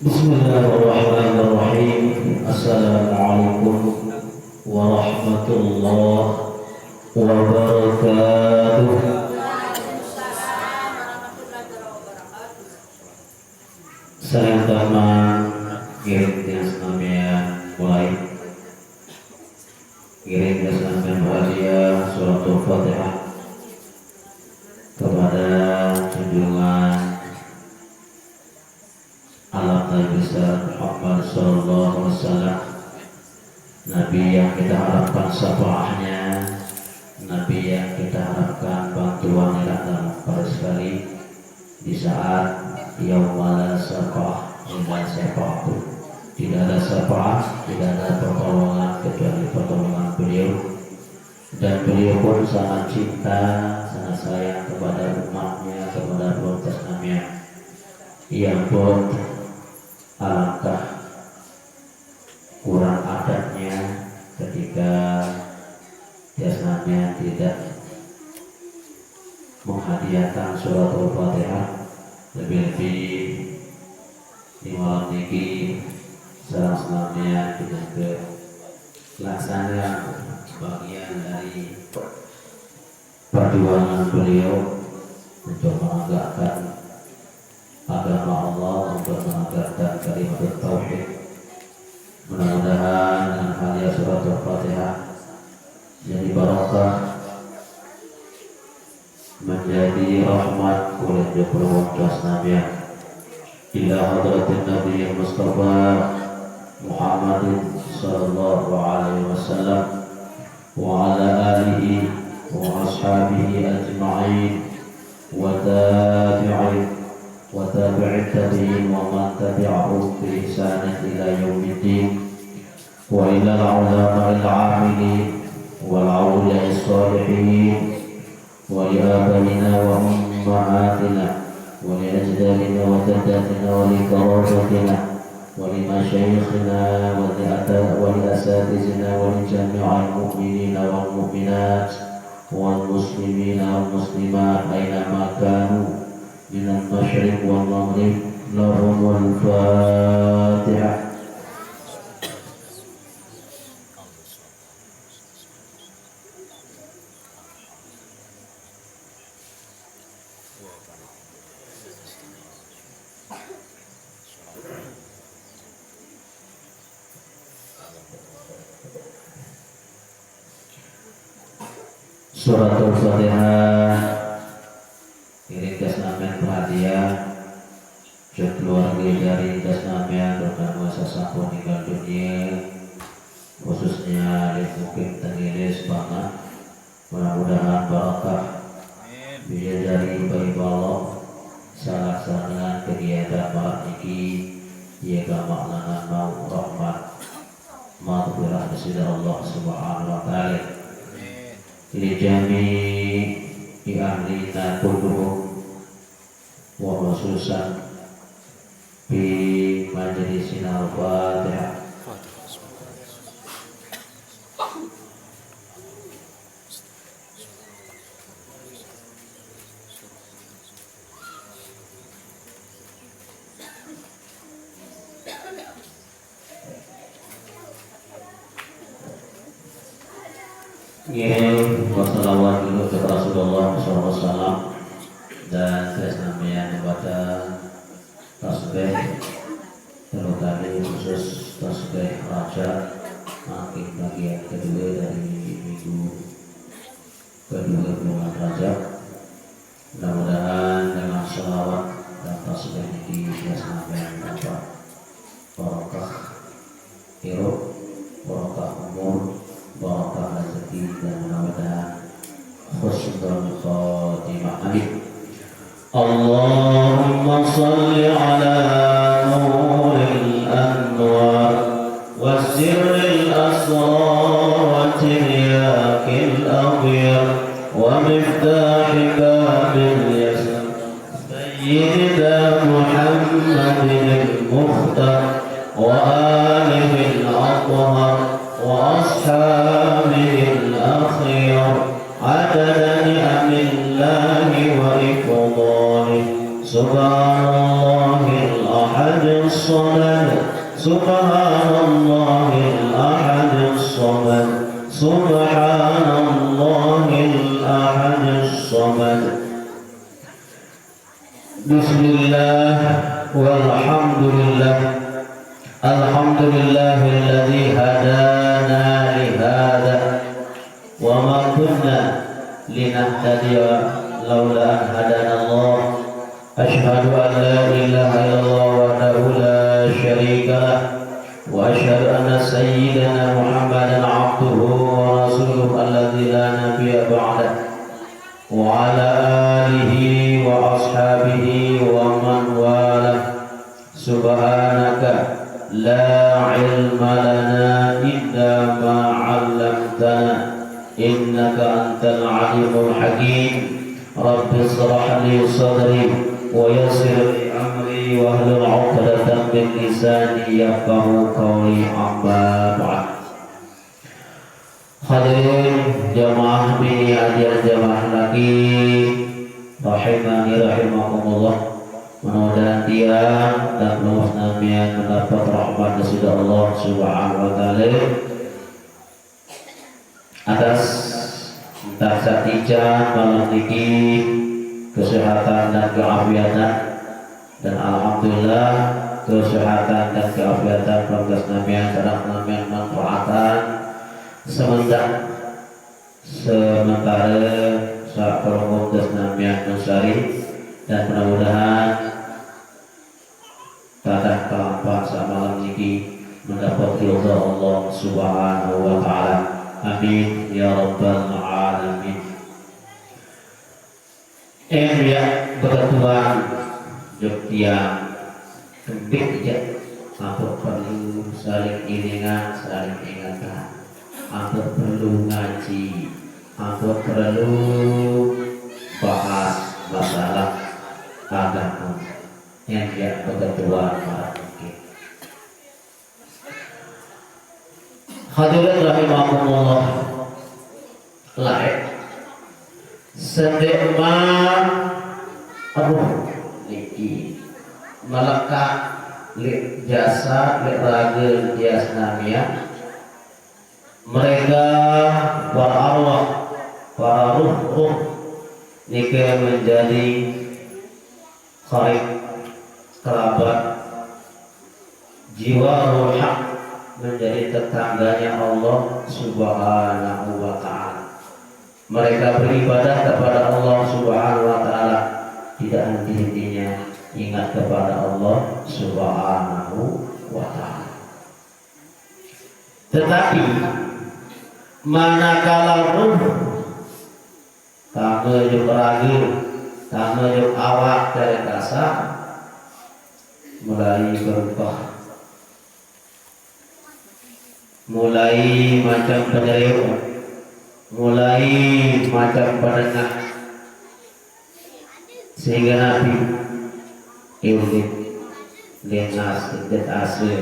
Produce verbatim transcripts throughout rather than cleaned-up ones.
Bismillahirrahmanirrahim. Assalamualaikum warahmatullahi wabarakatuh. Saya teman ngiring tiang senamian mulai. Ngiring tiang senamian bahagia suratul Fatihah kepada junjungan alam Nabi besar Muhammad sallallahu alaihi wasallam. Nabi yang kita harapkan syafaatnya, Nabi yang kita harapkan bantuan dalam pada sekali di saat yauma la syafa'ah illa syafa'atuh. Tidak ada syafaat, tidak ada pertolongan kecuali pertolongan beliau. Dan beliau pun sangat cinta, sangat sayang kepada umatnya, kepada prioritas namanya. Ia pun alangkah kurang adabnya ketika biasanya tidak menghadiahkan suratul Fatihah, lebih-lebih di malam ini salam selamanya dengan ke laksana bagian dari perjuangan beliau untuk menegakkan agama Allah, untuk menegakkan kalimat tauhid. Mudah-mudahan dengan hadiah suratul Fatihah jadi barokah, menjadi rahmat kulit jepulung wasnabiyah ila hadratin Nabi Mustafa Muhammadin sallallahu alaihi wasallam wa ala alihi wa ashabihi ajma'in wa tabi'in wa tabi'it tabi'in wa man tabi'ahum bi ihsanin ila yaumiddin. وإلى العلماء العاملين والأولياء الصالحين ولآبائنا وأمهاتنا ولأجدادنا وجداتنا ولقرابتنا ولمشايخنا ولأت- ولأساتذتنا ولجميع المؤمنين والمؤمنات والمسلمين والمسلمات أينما كانوا من المشرق والمغرب. لهم الفاتحة. Suratul Fatihah. Ngiring tiang senamian bahagia, jok keluarga dari tiang senamian, terutama sasampun ninggal dunia, khususnya Lih Mukim Tengilis Bangah. Mudah-mudahan barakah bidadari bayi balok salaksanaan kegiatan malam niki, ia gamak langan mau rahmat maghfirah sida Allah Subhanahu wa Ta'ala. Li jami'i ahlina kulluhum wa khususan fi majlisina al-Fatihah. Ngiring wassalawat dulu ke Rasulullah sallallahu alaihi wasallam dan tiang senamian membaca tasbih, terutama khusus tasbih Rajab, mangkin bagian kedua dari minggu kedua bulan Rajab. Mudah-mudahan dengan salawat dan tasbih niki tiang senamian dapat barokah hirup, barokah umur, barokah rezeki, dan mudah-mudahan husnul khotimah. Amin. اللهم صل على نور الأنوار وسر الأسرار وترياق الأغيار ومفتاح باب اليسار سيدنا محمد المختار وآله الأطهار وأصحابه الأخيار عدد نعم الله وإفضاله. سبحان الله الأحد الصمد. سبحان الله الأحد الصمد. سبحان الله الأحد الصمد. بسم الله والحمد لله. الحمد لله الذي هدانا لهذا وما كنا لنهتدي لولا أن هدانا الله. أشهد أن لا إله إلا الله وحده لا شريك له، وأشهد أن سيدنا محمدا عبده ورسوله الذي لا نبي بعده، وعلى آله وأصحابه ومن والاه. سبحانك لا علم لنا إلا ما علمتنا إنك أنت العليم الحكيم. رب اشرح لي صدري ويسر لي أمري واحلل عقدة من لساني يفقهوا قولي. أما بعد. Hadirin jamaah bini adian jamaah laki rahimani rahimakumullah. Mudah-mudahan tiang dan kula senamian mendapat rahmat dari Allah Subhanahu wa taala. Atas entar satijan malam niki kesehatan dan keafiatan, dan alhamdulillah kesehatan dan keafiatan keluarga senamian, sanak senamian manfaatan semendak sementara saat keluarga senamian mencari, dan mudah-mudahan tadah kelampak samalam niki mendapat ridha Allah Subhanahu wa taala. Amin ya rabbal alamin. Em ya, beketuan jok tiang kempit ya, ampun perlu saling ilingan, saling ingatan, ampun perlu ngaji, ampun perlu bahas masalah agama. Yang dia beketuan malam niki. Hadirin rahimakumullah. Lae. Sendek ma ruh niki melekat lek jasad, lek raga tiang senamian. Mereka para arwah, para ruh-ruh niki menjadi karib, kerabat, jiwa ruh menjadi tetangganya Allah Subhanahu wa taala. Mereka beribadah kepada Allah Subhanahu wa taala, tidak henti-hentinya ingat kepada Allah Subhanahu wa taala. Tetapi manakala ruh tame jok raga, tame jok awak, cara kasar, mulai berubah. Mulai macam penyerewet, mulai macam penengah, sehingga napi iulit dengan ase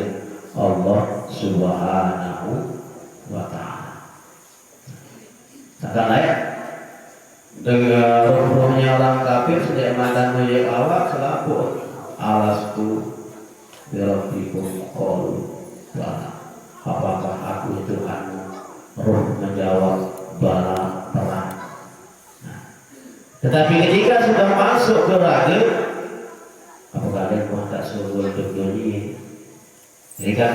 Allah Subhanahu wa taala. Akan lain dengan ruh-ruhnya orang kafir, sendek matan mujib awak, selapuq, "Alastu birabbikum?" Qalu, "Bala." "Apakah aku Tuhanmu?" Ruh menjawab, "Bala, terang." Nah, tetapi ketika sudah masuk ke raga, apakah ada tak sumber dunia? Ini kan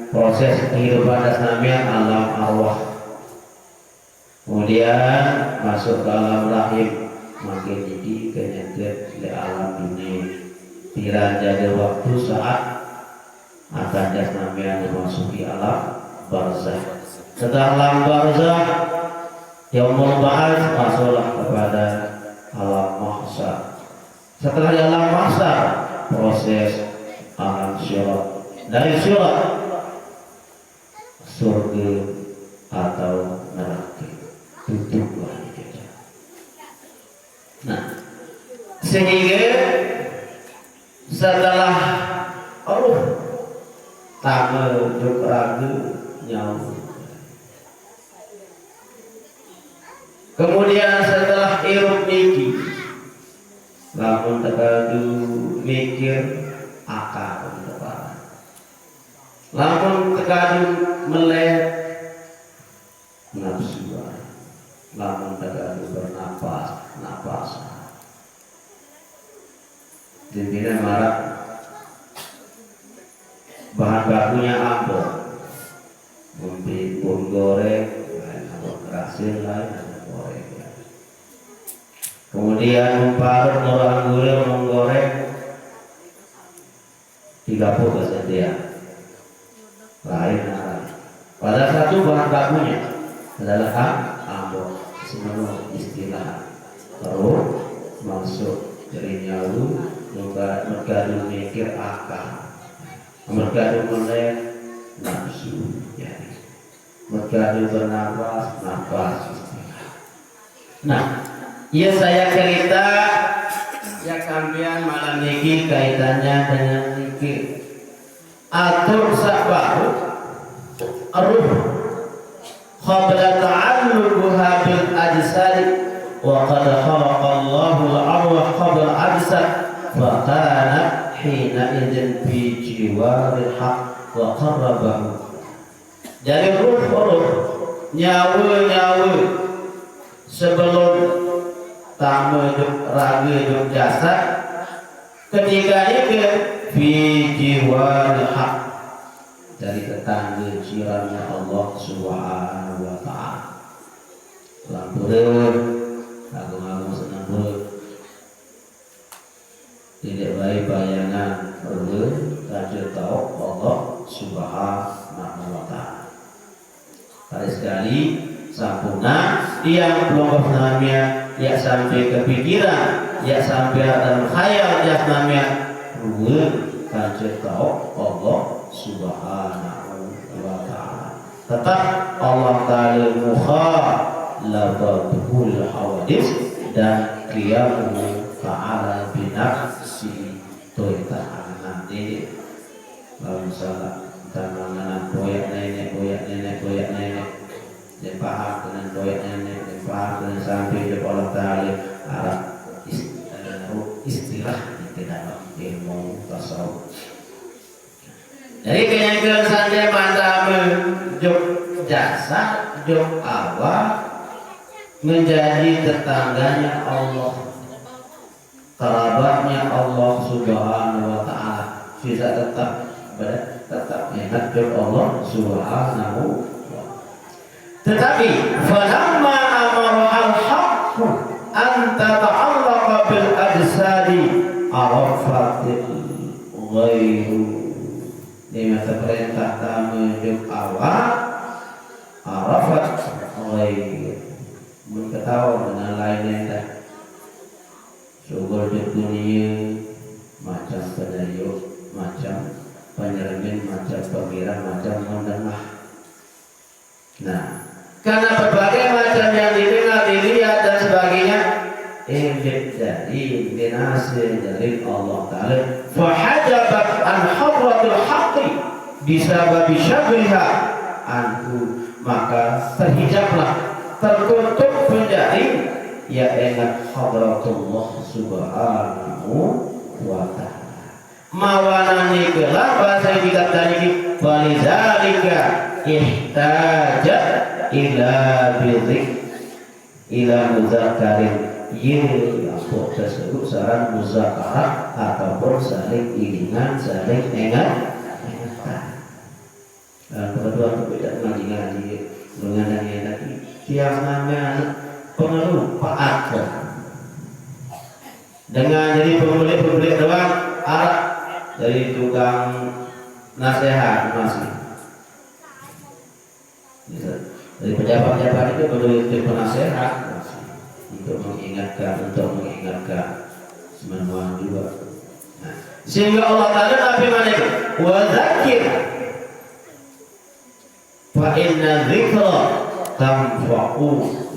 proses kehidupan senamian alam arwah. Kemudian masuk ke alam rahim, makin tinggi kenyeket di alam dunia. Piran jage waktu saat akan tiang senamian memasuki alam barzah. Setelah alam barzah, yaumul ba'ats, masuklah kepada alam mahsyar. Setelah di alam mahsyar, proses alam sirat. Dari sirat, surga atau neraka. Tutuplah kita. Nah, sehingga setelah ruh tame jok raga, nyawa. Kemudian setelah irup niki, lamun tekadu mikir, akal tepat. Lamun terkadang melek, nafsu. Lamun terkadang bernapas, napas. Intinya marah, bahan bakunya ampo. Mungkin pun goreng, lain ampo kerasir, lain ampo goreng. Kemudian memparut orang gula menggoreng, tiga puluh persen dia. Lain arah. Pada satu bahan bakunya adalah am-, ampo. Semua istilah. Terus masuk jadi nyawa, mergadu mikir akal. Mergadu melek nafsu. Ya. Mergadu bernapas, napas istilah. Nah, ya saya cerita, ya kampian malam niki kaitannya dengan niki. Atur sabar, ruh, qabla ta'alluquha bil ajsad, wa qad khalaqallahu al-arwah qabla ajsad, fa kanat hina idzin fi jiwaril haq wa qarrabahu. Jadi ruh-ruh, nyawa-nyawa sebelum tame jok raga jok jasad, ketika nike fi jiwaril haq, dari tetangga jirannya Allah Subhanahu wa Ta'ala. Lampure, agung-agung seneng pura. Tidak baik bayangan ruh kaca tahu Allah Subhanahu wa Ta'ala. Pada sekali sampuna yang pelonggos namanya, ya sampai kepikiran, ya sampai dalam khayal ya namanya ruh kaca tahu Allah Subhanahu wa Ta'ala. Tetap Allah Ta'ala mukhalafatuhul hawadis dan qiyamuhu ta'ala binafsihi. Tuh, kita anak nanti kalau misalnya kita mengenang boyak nenek, boyak nenek, boyak nenek, dia paham dengan boyak nenek, dia paham dengan sampai dia Allah Ta'ala arah is-, eh, istilah di dalam ilmu tasawuf. Jadi kenyangkeun sanja mantame jok jasad, jok awak menjadi tetangganya Allah, kerabatnya Allah Subhanahu wa Ta'ala. Bisa tetap, tetap ingat jok Allah Subhanahu wa Ta'ala. Tetapi falamma amara al-haqqu an tata'allaqa bil ajsadi arafatil ghairu. Di masa perintah tame jok awak, arafat ghair. Mun ketawa dengan lain entah. Sugul jok dunia, macam penyayuk, macam penyermin, macam pengira, macam menengah. Nah, karena berbagai macam yang didengar, dilihat dan sebagainya, eh, jadi binasa dari Allah Ta'ala. Fahajabat an hadratil haqqi bisababi syagriha anhu, maka terhijablah, tertutup menjadi ya ingat hadratullah Subhanahu wa Ta'ala. Mawana nikelah bahasa kitab tadi, falidzalika ihtajat ila bidzikr ila muzakarin. Ye, ampun tersebut saran muzakarah ataupun saling ilingan, saling ingat, ingatan. Dalam kebetulan itu tidak ngaji-ngaji, mengenai lagi. Tiang namanya pengeluh, Pak Akbar. Dengan jadi pembeli-pembeli doang, arak jadi tukang nasihat masih. Gitu. Jadi pejabat-pejabat itu perlu itu penasehat masih untuk mengingatkan, untuk mengingatkan semua juga. Nah, sehingga Allah Ta'ala nabi mana itu? Wa dzakir fa inna dzikra tanfa'u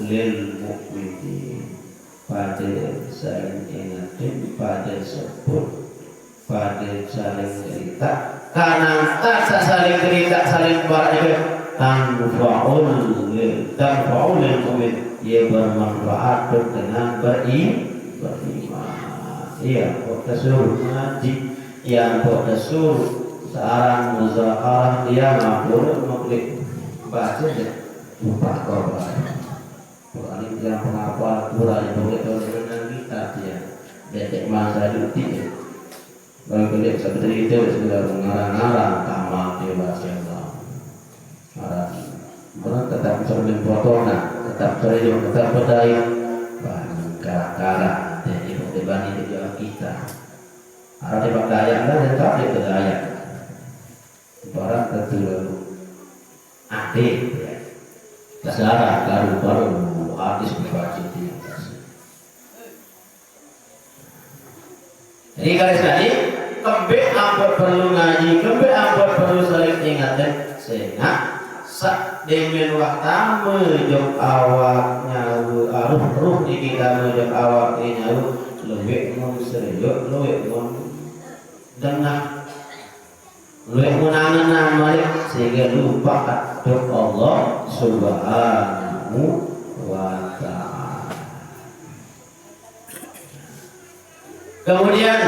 lil mu'minin. Pada saling ingetin, pada sebut, pada saling cerita. Karena tak saling cerita, saling barak itu tanfa'ul, tanfa'ul lil mu'min. Ia bermanfaat dengan beri-, beriman. Iya, kok disuruh ngaji, yang kok disuruh Seorang muzakarah dia mampu mengklik baca je empat korban. Berani dia penghafal Quran itu dia dengan kita dia. Dia cek masa duti. Kalau klik seperti itu sudah mengarang-arang tamat dia baca Allah. Arah. Orang tetap sering potongan, tetap serius, tetap berdaya. Wah, kara-kara, jadi bani di dalam kita. Arah di berdaya, dan tetap di berdaya. Barang tentu lalu. Ate, ya. Terserah, baru-baru hadis dibaca di atas. Jadi, kali sekali, kembe ampun perlu ngaji, kembe ampun perlu saling ingatin, sehingga sak demen wah tame jok awak nyawa, aruh ruh di kita jok awak di nyawa, luwek mun serius, luwek mun dengah, luwek mun angen malik, sehingga lupa jok Allah Subhanahu wa Ta'ala. Kemudian,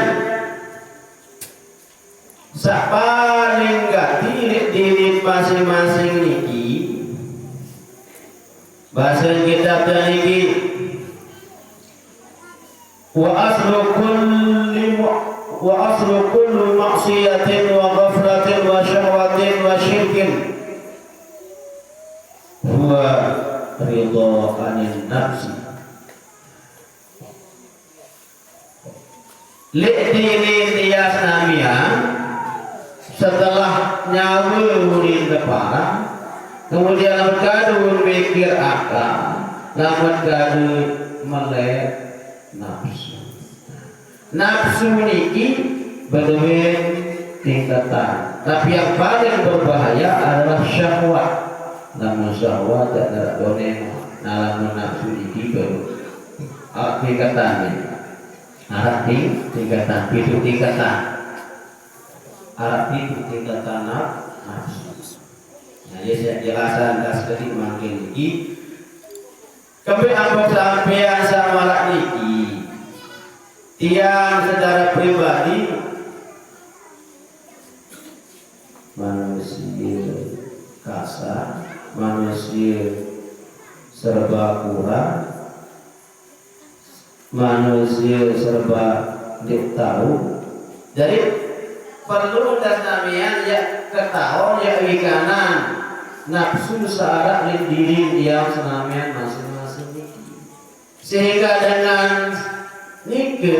sak paling gati lek diri masing-masing niki, bahasa kitab niki, wa aslu kulli mu-, wa aslu kullu maksiatin wa ghaflatin wa syahwatin wa syirkin huwa ridha anin nafsi. Lek dini dia senamian, setelah nyawa ulin deparan, kemudian berkadu mikir akal, lamat kadu melek nafsu. Nafsu niki bedue tingkatan, tapi yang paling berbahaya adalah syahwat. Namun syahwat tidak ada doneng, nah, lamun nafsu niki baru ah, tingkatan nih. Arah ting-, tingkatan, pitu tingkatan. Arah pitu tingkatan naf-, nafsu. Nah, ya saya jelasan dah sedikit mangkin niki. Kembe ampun sampean samarak niki. Tiang secara pribadi manusia kasar, manusia serba kurang, manusia serba dik tahu. Jadi perlu dan namian ya ketahuan ya wikanan nafsu searah diri yang senamian masing-masing niki. Sehingga dengan nike,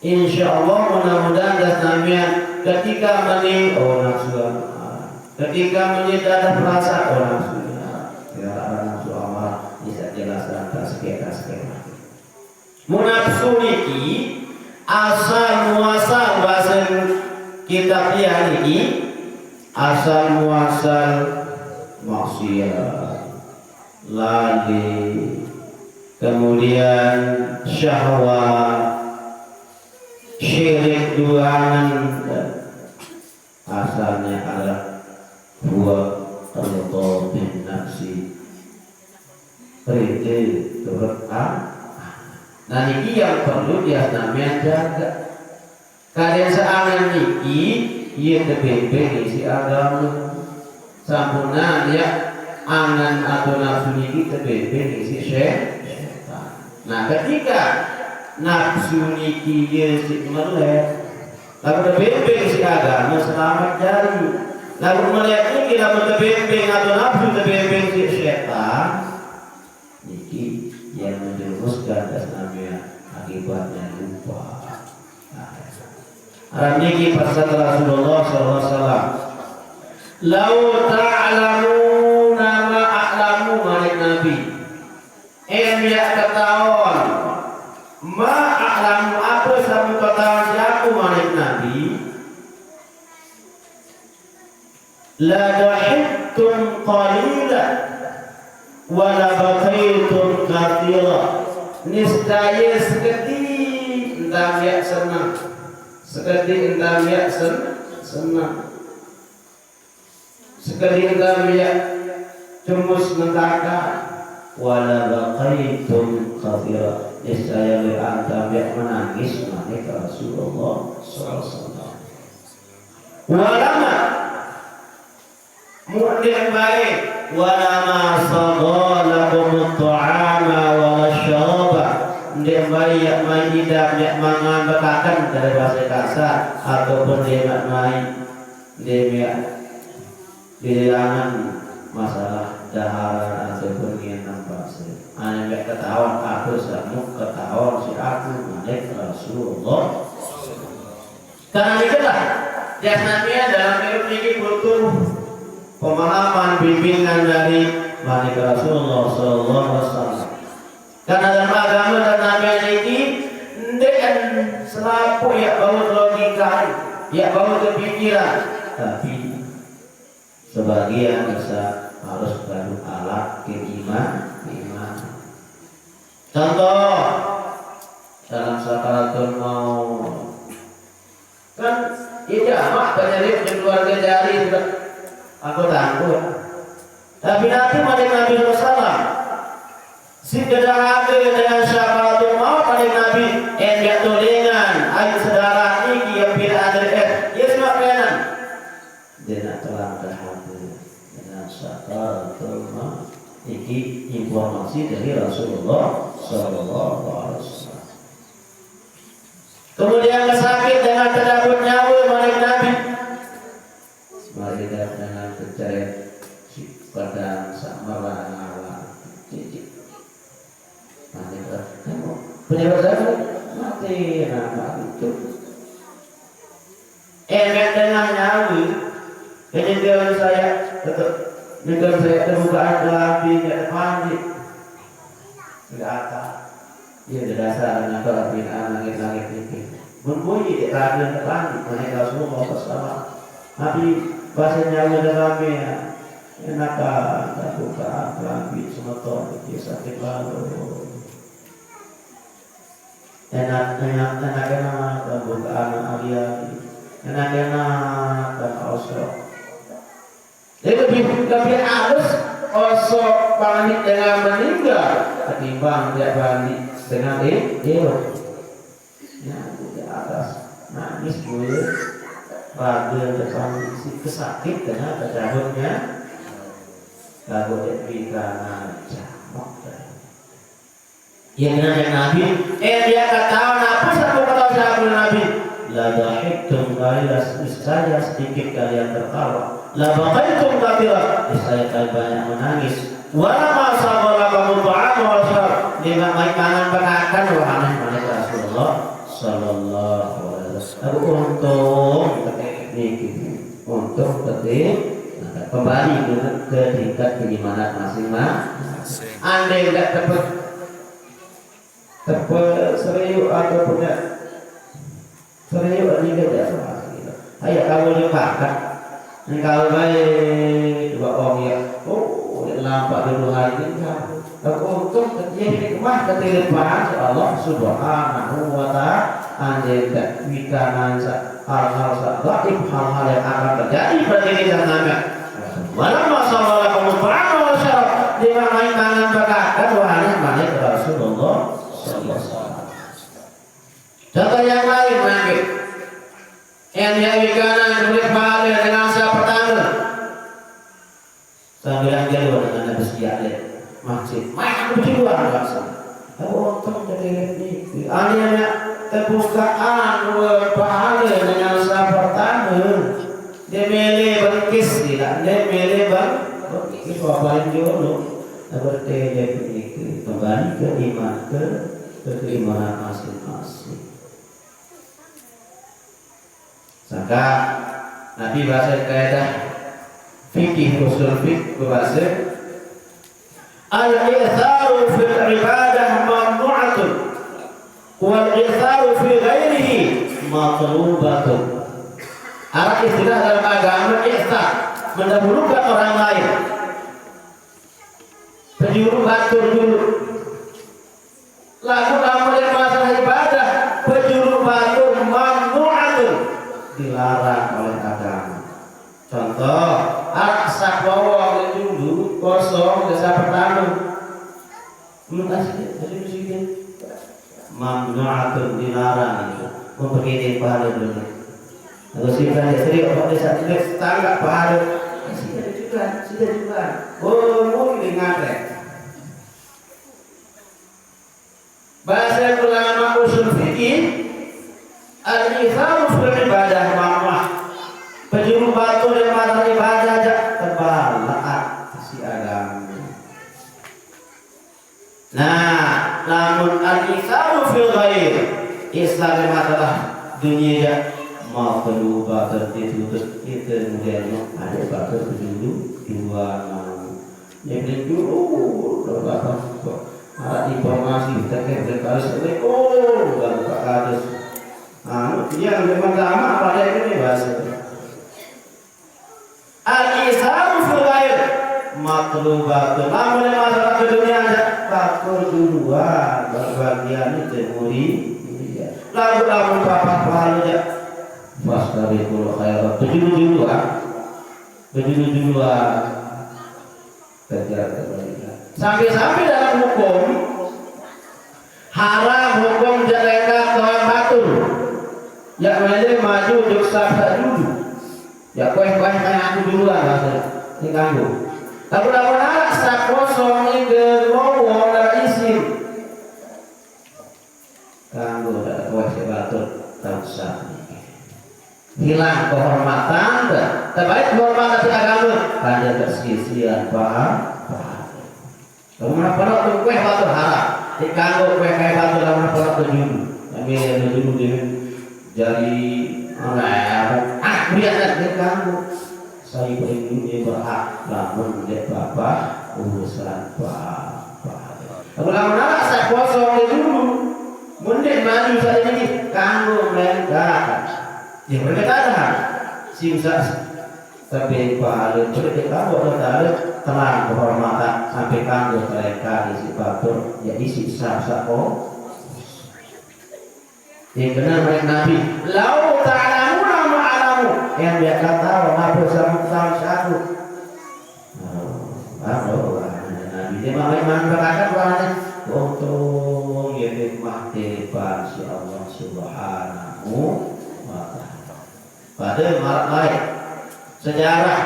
insya Allah mudah-mudahan dan namian ketika meni, oh nafsu amarah. Ketika meni ada perasaan, oh nafsu amarah. Ya, ada nafsu amarah, bisa jelas dan tasbih, tasbih. Mun nafsu niki asal muasal bahasa kitab dia niki asal muasal maksiat, lali, kemudian syahwat, syirik duangan, asalnya adalah huwa ridha bin nafsi, rida turut a-, nah niki yang perlu dia namian jaga. Kadang seangan niki, iya tebembeng isi agama. Sampunan ya angan atau nafsu niki tebembeng isi sye-, setan. Nah, ketika nafsu niki iya si melek, lalu tebembeng isi agama selamat jari. Lalu melek niki lalu tebembeng atau nafsu tebembeng si setan. Niki yang menjerumuskan dan namanya akibatnya lupa. Nah, arah niki pesan Rasulullah sallallahu alaihi wasallam. "Lau ta'lamuna ma a'lamu," manik Nabi. Em ya ketahuan. Ma a'lamu apa sama ketahuan si aku manik Nabi. La dahiktum qalila wa la bakaitum katsira. Niscaya sekedi entam ya senang. Sekedi entam ya sen-, senang. Sekedi entam ya cemus nentaka. Wa la bakaitum katsira. Niscaya le entam ya menangis manik Rasulullah sallallahu alaihi wasallam. Walama, mu ndeq mbai, walama sagha lakumut ta'ama wala syaraba, ndeq mbai yaq mai idap, yaq mangan bekaken, dari bahasa kasar, ataupun ndeq mai, ndeq mai bilangan masalah dahara ataupun ngenang base. Ane meq ketaon aku, semuk ketaon siq aku, manik Rasulullah. Karena itulah, jasnamian dalam hidup niki butuh pemahaman, bimbingan dari manik Rasulullah sallallahu alaihi wasallam. Karena dalam agama dan nabi niki ndeqen selapuq yaq bau logika, yaq bau kepikiran, tapi sebagian besar harus kadu alat keiman-, keimanan. Contoh, dalam sakaratul maut. Kan, ye jamaq penyelip di keluarge jari sudah. Aku takut. Tapi nanti manik Nabi sallallahu alaihi wasallam, siq dedahake dengan sakaratul maut, manik Nabi, "Eh, ndeq tolengan, aiq sedarat niki ye pileq antre eh." Ye semaq kenan. Ndeq telang dahake dengan sakaratul maut. Niki informasi dari Rasulullah sallallahu alaihi wasallam. Kemudian sakit dengan tecabut nyawe, manik Nabi. Maridah dengan keceret siq pedang saq merah nyawe. Cicik. Manik Rasul. Penyebab apa? Mati, nah, mati itu. Eh, ndeq tengah nyawe, kenyeke sai tetep, nyeke sai tebukaqang kelambi, ndeq tepandiq. Ndeq atas. Ye, dasar dengan kelambi langit-langit niki. Mun bunyi ndeq rage tepandiq, manik Rasulullah sallallahu alaihi wasallam. Nabi base nyawe dengan kelambi, ya. Enak, tebukaqang kelambi semeton, ye sakit lalo. Enak, enak, enak, enak, pembukaan hari-hari. Enak, enak, dan osok. Jadi lebih, lebih halus osok panik dengan meninggal ketimbang dia panik dengan hi-, hidup. Ya, di atas nangis gue, raga depan isi kesakit dengan kecabutnya. Lagu kita ngancam. Ye, ndeq Nabi, eh, ndeq ketaon, ape saq ketaon siq Nabi? La dahiktum qalilan, niscaya sedikit kalian tertawa. La bakaitum katsira, niscaya kalian banyak menangis. Wa lama sagha lakumut ta'am wa syarab, ndeq maiq mangan bekaken, wah, aneh, manik Rasulullah sallallahu alaihi wasallam. Tapi untung niki, untung tadi kembali ke, ke tingkat keimanan masing-masing. Andai ndeq tepe-, tepe serius atau punya serius ni dia tak sama gitu. Ayo kamu ni pakat. Ni kamu baik dua orang ya. Oh, dia nampak dulu hari ni. Tapi untung dia hikmah ketilepan Allah Subhanahu wa Ta'ala. Andai ndeq wikanan sa-, hal-hal saq gaib, hal-hal yang akan terjadi pada diri dan anak. Walamma sagha lakumut ta'am wa syarab, dengan main tangan berkata, wahai manik Rasulullah sallallahu alaihi wasallam. Contoh yang lain, mangke. Yang diawikan oleh pahala dengan saq pertame. Sambil jalan dengan Nabi siap leq masjid. Main aku berdua langsung. Aku untung jadi ni. Aneh-aneh tebukaqang due pahale dengan saq pertame. Ndeq mele bengkis, tidak. Ndeq mele beng-, bengkis, wah, paling jolo. Nah, berarti dia begitu. Kembali ke iman, ke, ke keimanan masing-masing. Sangkaq Nabi base kaidah fikih usul fiqh bebase, "Al-i'tsaru fil ibadah mamnu'atun, wal i'tsaru fi ghairihi matlubatun." Araq istilah dalam agama, i'tsar, mendahulukan orang lain. Pejulu batur dulu. Laguq lamun leq masalah ibadah, pejulu batur mamnu'atun, dilarang oleh agama. Contoh, araq saq bawang leq julu, kosong leq saq pertame. Belum asli, jadi mesti dia. Mamnu'atun, dilarang itu. Memperkene pahale dulu. Lalu si Ibrahim dia serius, kok dia satu dia setangga pahala. Sida juga, sida juga. Oh, mungkin ngate. Bahasa ulama usul fikih, al-itharu fil ibadah mamah. Penjuru batu di masalah ibadah aja terbalik si agama. Nah, namun al-isaru fil ghair, isar masalah dunia ya mau perlu batas itu terus kita kemudian ada batas dulu dua mau. Jadi dulu berapa kok ada informasi kita kan harus oh bukan Pak Kadus. Anu, yang pertama pada ini bahasa. Al-isaru fil ghair matlubatun. Lamun masalah ke dunia aja, batur duluan berbagian itu muri. Lalu lamun papat palu aja, fastabiqul khairat. Tujuh duluan, tujuh duluan. Kejar kebaikan. Sampai-sampai dalam hukum haram hukum jeleka tuan batur. Ya mele maju jok sabda dulu. Ya kueh-kueh kayak aku duluan bahasa. Ini ganggu. Tapi lamun anak sak kosong ini gelowo dari isin. Kanggo tak kueh si batur tak usah. Hilang kehormatan tak. Terbaik kehormatan si agama. Ada tak sia-sia paham. Kamu kenapa nak tuh kueh batur haram? Di kanggo kueh kayak batur kamu kenapa nak tuh julu? Kami yang julu dia jadi anak ah dia tak dia kanggo. Saya paling dulu dia berhak namun dia bapak urusan bapak. Kamu lama nak saya kosong dia dulu. Mundek maju saya ini kanggo mereka. Ya mereka ada hak. Sim sa tapi pahala boleh kita buat tarik terang kehormatan sampai kanggo mereka isi batur ya isi sah sah oh. Yang benar mereka Nabi, "Lau ta'lamuna ma a'lamu." Yang dia tak tahu apa sama tahu satu. Apa orang Nabi dia mau memang berkata Quran untung ya nikmat depan si Allah Subhanahu wa Ta'ala. Pada marak lain sejarah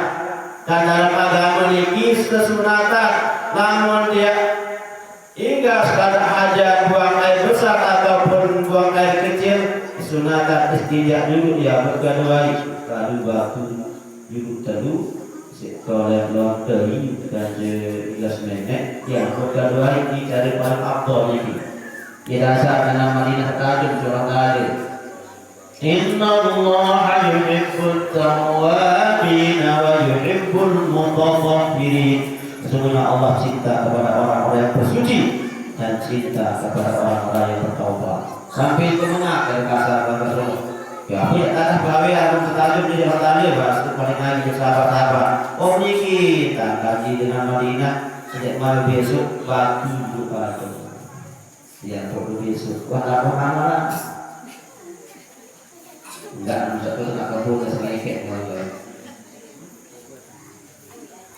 kan dalam agama niki kesunatan lamun dia hingga sekadar hajat buang air besar ataupun buang air kecil sunatan istinja dulu ya bergaduai lalu batu dulu telu si toleh lonteri dan ilas nenek yang bergaduai di cari paling abdol niki di dasar tanah Madinah tajam curang air. Innallaha yuhibbut tawwabin wa yuhibbul mutatahhirin. Sesungguhnya Allah cinta kepada orang-orang yang bersuci dan cinta kepada orang-orang yang bertaubat. Sampai itu mengak dari kasar bahasa Solo. Ya, aku ya tanah gawe aku setajam di Jakarta dia bahas itu paling lagi bersahabat-sahabat. Oh niki tanggal di dengan Madinah sejak malam besok batu buka tuh. Ya, foto besok. Wah, tak apa mana. Enggak, enggak tuh enggak kebun enggak selekek enggak.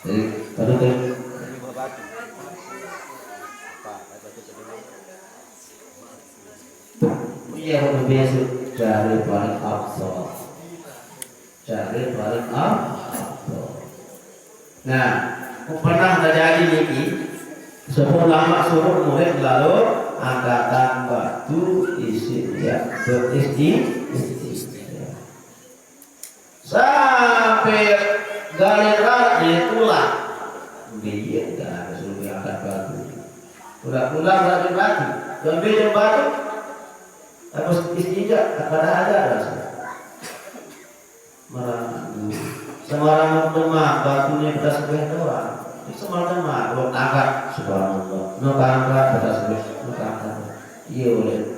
Jadi, aduh tuh. Iya, foto besok cari paling absurd. Cari paling absurd. Nah, pernah terjadi niki, sepuh lama suruh murid lalu angkatan batu isi ya berisi sampai galer larat di tulang. Dia nggak ada suruh angkat batu. Tulang-tulang batu batu. Sampai batu. Terus istinja, tak ada aja ada. Merang. Sembarang demak batunya kita sebeh doang. Sembarang demak buat angkat subhanallah. No angkat kita sebeh, no angkat. Iya oleh